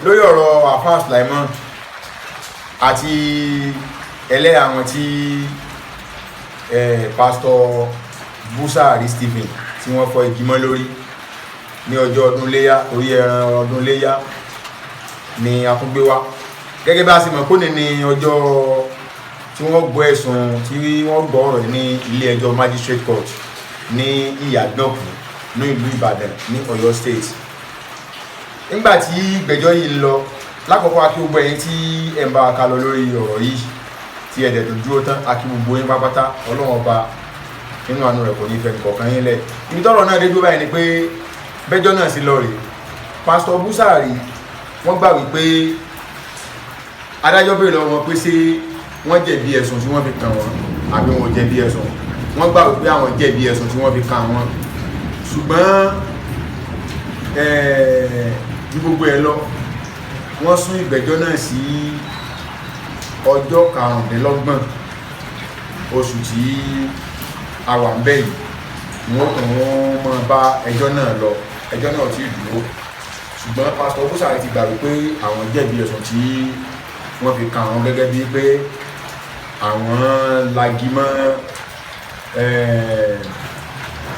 Lórí ọ̀rọ̀ Àfáà Sulaiman àti ẹlẹ́yà wọn tí Pásítọ̀ Busari Stephen tí wọ́n fọ́ igi mọ́ lórí ní ọjọ́ ọdún léyá, orí ẹran ọdún léyá ni a tún gbé wá. Gẹ́gẹ́ bá a ṣe mọ̀ kó ní ní ọjọ́ tí wọ́n gbọ́ ẹ̀sùn, tí wọ́n gbọ́ ọ̀rọ̀ ní ilé ẹjọ́ magistrate court ní Ìyàgànkù ní ìlú Ìbàdàn ní Ọ̀yọ́ State. Nígbà tí ìgbẹ́jọ́ yìí ń lọ lákọ̀ọ́kọ́, a kí gbogbo ẹ̀yin tí ẹ̀ ń bá wa ká lọ lórí ọ̀rọ̀ yìí, tí ẹ̀ dẹ̀ tó dúró tán. A kí gbogbo yín pápátá. Ọlọ́run Ọba nínú àánú rẹ̀ kò ní fẹ́ nìkọ̀ọ̀kan yín lẹ̀. Ibi tọ́rọ̀ náà dé dúró báyìí ni pé bẹ́jọ́ náà sì lọ rèé. Pásítọ̀ Busari, wọ́n gbà wípé adájọ́ béèrè lọ́wọ́ wọn pé ṣé wọ́n jẹ̀bi ẹ̀sùn tí wọ́n fi kàn wọ́n àbí wọn ò jẹ̀bi ẹ̀sùn. Wọ́n gbà wípé àwọn jẹ̀bi ẹ̀sùn tí wọ́n fi kàn wọ́n, ṣùgbọ́n ju gbogbo ẹ̀ lọ, wọ́n sún ìgbẹ́jọ́ náà sí ọjọ́ 25 oṣù tí a wà ń bẹ̀ yìí. Wọ́n kàn wọ́n máa bá ẹjọ́ náà lọ. Ẹjọ́ náà ti dúró, ṣùgbọ́n Pásítọ̀ Busari ti gbà wípé àwọn jẹ̀bi ẹ̀sùn tí wọ́n fi kàn wọ́n, gẹ́gẹ́ bíi pé àwọn lagi mọ́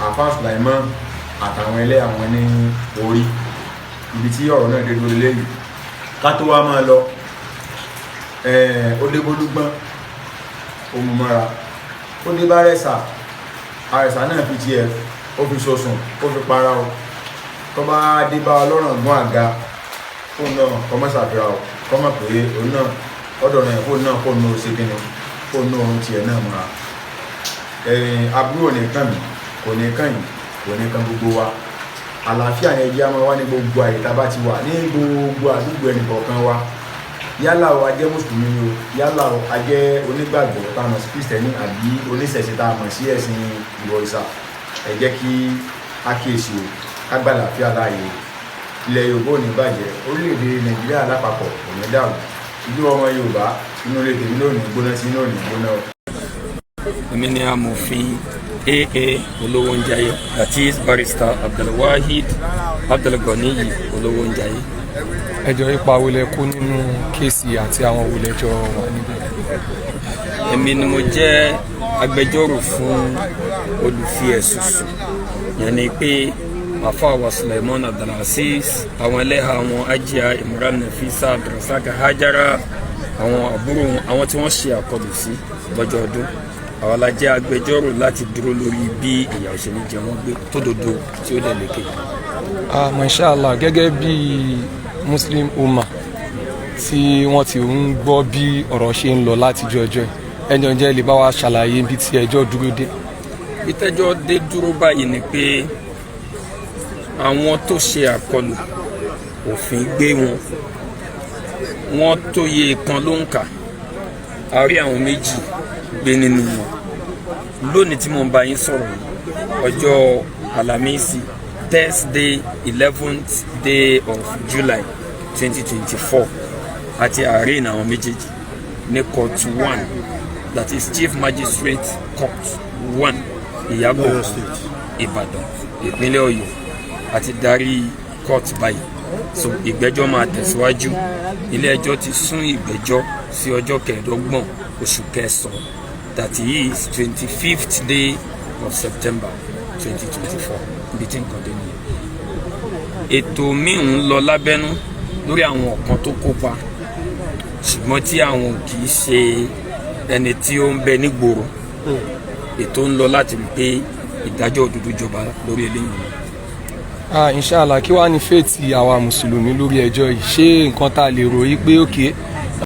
Àfáà Sulaiman àtàwọn ẹlẹ́ àwọn ní orí. Ibi tí ọ̀rọ̀ náà dé dúró lélẹ́yìí. Ká tó wá máa lọ, ó dé bólúgbọ́n, ó mú mọ́ra, ó dé bá rẹ̀sà, àrẹ̀sà náà fi tiẹ̀, ó fi sọsùn, ó fi para o. Tó bá dé bá ọlọ́run gbọ́n àga, fóun náà kọ́mọ́ ṣàfihàn o, kọ́mọ̀ pé òun náà ọ̀dọ̀ rẹ̀, fóun náà kó náà ṣe kíni, fóun náà ohun tiẹ̀ náà mọ́ra. Aburú ò ní kàn mí, kò ní kàn yín, kò ní kàn gbogbo wa. Àlàáfíà yẹn jẹ́ àmọ́ wá ní gbogbo àyè tá a bá ti wà ní gbogbo àdúgbò ẹnì kọ̀ọ̀kan wa. Yálà o a jẹ́ mùsùlùmí ni o, yálà o a jẹ́ onígbàgbọ́ tá a mọ̀ sí Kristẹni, àbí oníṣẹ̀ṣe tá a mọ̀ sí ẹ̀sìn ìbọ̀rìṣà, ẹ jẹ́ kí a kíyèsí o, ká gbà àlàáfíà láàyè o. Ilẹ̀ Yorùbá ò ní bàjẹ́, orílẹ̀-èdè Nàìjíríà lápapọ̀ kò ní dàrú, ìlú ọmọ Yorùbá, inú ilé tèmi náà ò ní gbóná, tí inú ò ní gbóná o. Èmi ni amòfin Aa Olówóúnjayé, that is Barrister Abdulwahid Abdulganiyi Olówóúnjayé. Ẹ jọ̀ọ́, ipa wo lẹ kó nínú case àti àwọn wo lẹ jọ wà níbẹ̀? Èmi ni mo jẹ́ agbẹjọ́rò fún olùfi ẹ̀sùn sùn, yẹn ni pé Àfáà wa Suleiman Abdulaziz, àwọn ẹlẹ́hà àwọn Ajia Imran, Nafisa Abdulrasaq, Hajara, àwọn àbúrò wọn, àwọn tí wọ́n ṣe àkọlù sí lọ́jọ́ ọdún. Àwa la jẹ́ agbẹjọ́rò láti dúró lórí bí ìyà ò ṣe ní jẹ wọ́n gbé tó dodo tí ó dẹ̀ lékè. Ah, mashallah. Gẹ́gẹ́ bí Muslim umma tí wọ́n ti ń gbọ́ bí ọ̀rọ̀ ṣe ń lọ látijọ́ ọjọ́ ẹ̀, ẹjọ́ jẹ́ lè bá wa ṣàlàyé ibi tí ẹjọ́ dúró dé? Ìtẹ́jọ́ dé dúró báyìí ni pé àwọn tó ṣe àkọlù, òfin gbé wọn. Wọ́n tó yẹ kan ló ń kà. A rí àwọn méjì gbé nínú wọn lónìí tí mo ń bá yín sọ̀rọ̀ yìí, ọjọ́ Alámísì, Thursday, 11th day of July 2024, àti arraign àwọn méjèèjì ní court one, that is Chief Magistrate Court one, Ìyàgò, Ìbàdàn, ìpínlẹ̀ Ọ̀yọ́. Àti darí court báyìí, so ìgbẹ́jọ́ máa tẹ̀síwájú. Ilé ẹjọ́ ti sún ìgbẹ́jọ́ sí ọjọ́ 25 oṣù kẹsàn-án, that is 25th day of September 2024. Ibi tí nǹkan dé nìyẹn. Ètò míì ń lọ lábẹ́nú lórí àwọn kan tó kópa, ṣùgbọ́n tí àwọn kì í ṣe ẹni tí ó ń bẹ nígboro. Ètò ń lọ láti rí i pé ìdájọ́ òdodo jọba lórí eléyìí. Ah, inshallah. Kí wàá ní fate àwa mùsùlùmí lórí ẹjọ́ yìí? Ṣé nǹkan tá a lè rò yí pé òkè